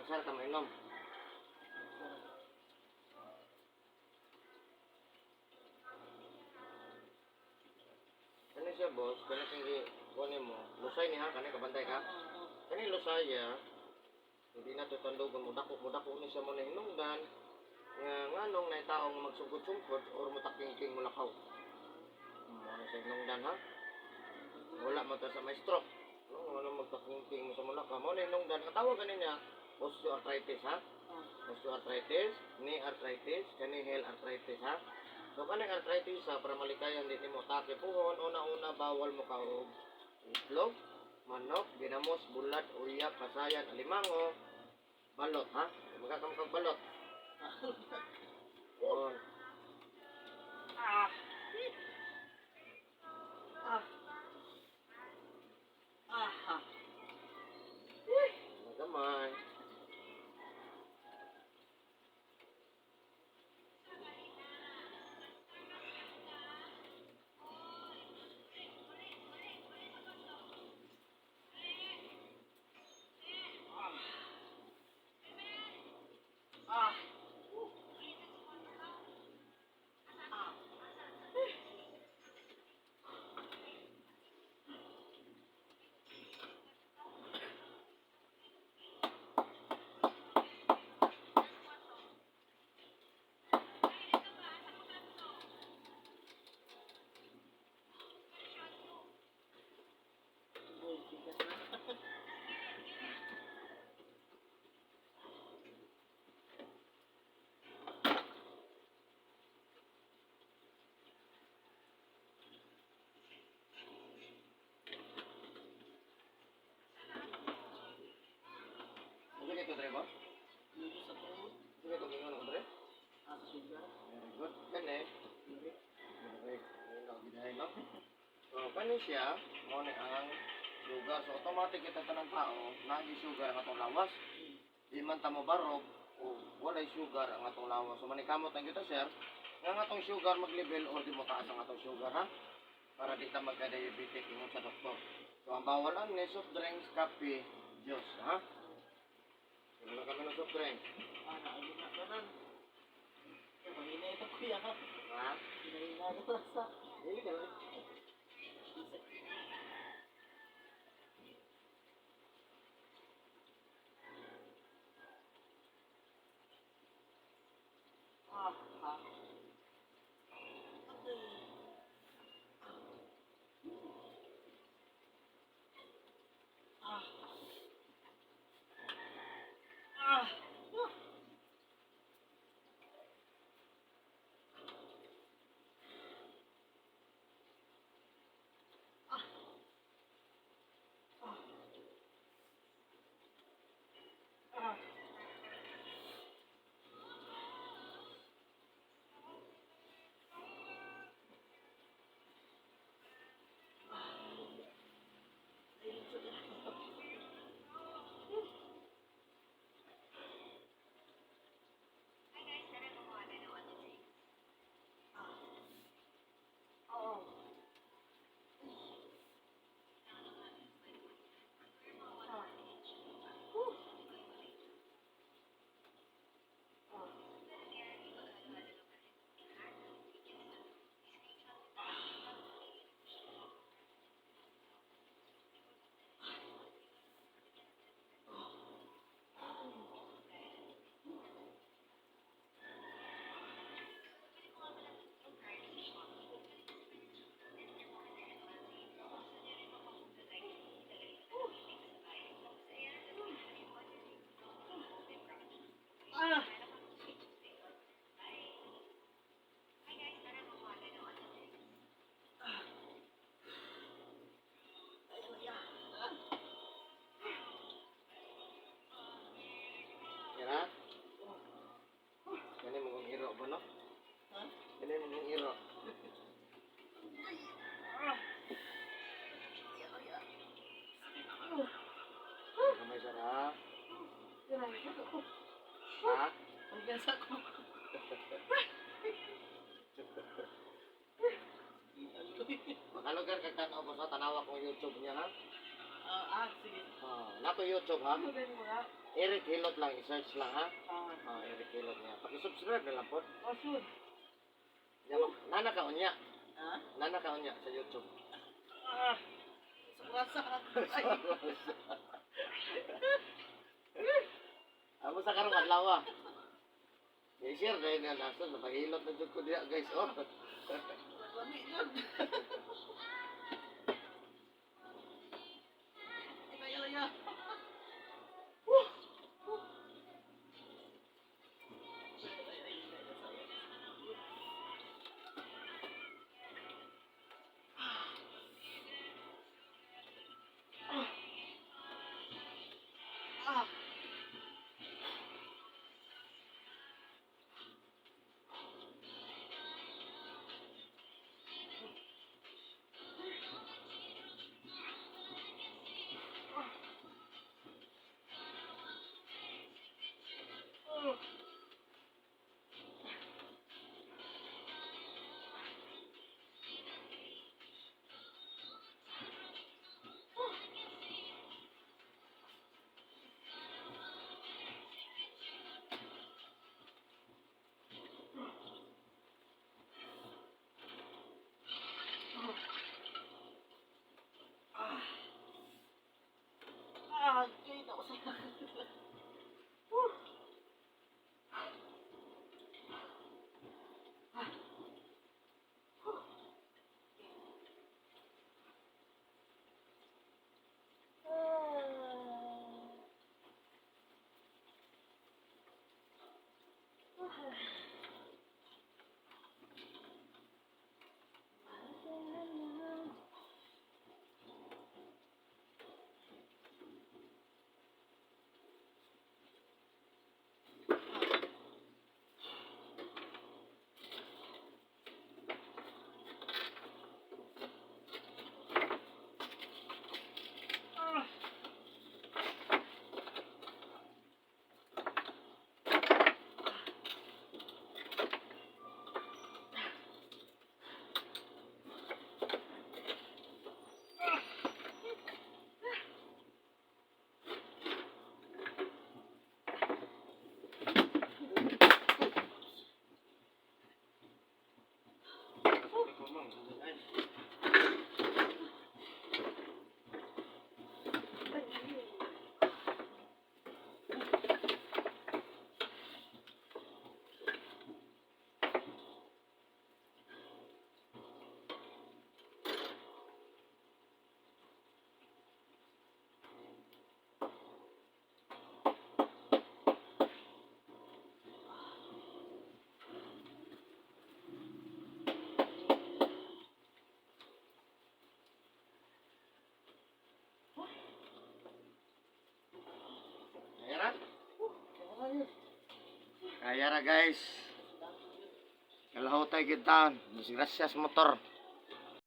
Magsara ka mainom. Kani siya, boss, kani tinggi kunin mo. Lusay ni ha, kani kabantay ka. Kani lusay ya. Hindi na to tandugon mo dako mo dako ni siya mo na hinungdan nga nganong na tao nga magsugod-sugod or mutakingking mo lakaw. Mo na siya hinungdan ha. Wala man ta sa may stroke. No, wala magtakingking mo sa mulakaw. Mo na hinungdan ang tawag gani niya osteoarthritis ha. Osteoarthritis, knee arthritis, kani heel arthritis ha. So kaning arthritis ha, para malikayan di nimo atake puhon, una-una bawal mo ka og itlog, manok, ginamos, bulad, uyap, kasayan, alimango, balot ha. Magkakamkang balot. On. Ah. Ah. Ah. Ah. Gamay. Ah. Ah. Uy, bigat na. Ano ito, dre ba? Dito sa tuhod. Sige ito, gingon ko, dre. Ah, sa sugar. Very good. Kani. Very good. No? So, kani siya, mo ni ang sugar. So, automatic kita tanang tao, nagi sugar ang atong lawas. Di man ta mo barog, o walay sugar ang atong lawas. So, manikamot ang kita, sir, nga ang atong sugar mag-level or di mo taas ang atong sugar, ha? Para di ta magka-diabetic ingon sa doktor. So, ang bawalan ni soft drinks, kape, juice, ha? Wala kami ng soft drink. Ah, naayun na kanan. Mahina ito, kuya. Ha? Hinahina na sa. Hindi ka lang. Ah, ah. Ah. Ah. Ah. Ah. Ah. Oo. Ah. Whew. Ah. Ah! Yan ha? Kani mo kong iro ba, no? Ha? Kani mo kong iro. Ah! Kamay sir, ha? Grabe ako. Ha? Ang gasa ko. Makalugar kag tanaw ko sa tanawa kong YouTube niya, ha? Ah, ah, sige. Ah, nato YouTube, ha? Ano ba yung mga? Eric Hilot lang, i-search lang ha. Ah, Oh, Eric Hilot niya. Paki-subscribe na lang po. oh, sure. Nana ka unya. Ha? Nana ka unya sa YouTube. Ah. Sa ka. Ay. Amo sa karong adlaw ah. I-share dahil nga nasa napahilot na jud ko diha guys oh. Lami yun. Ay, kaya lang yan. Woo! Woo! Ah. Ah, kaya ako sa. Woo! Kaya ra? Kaya ra guys. Kalahutay kita. Disgrasya sa motor.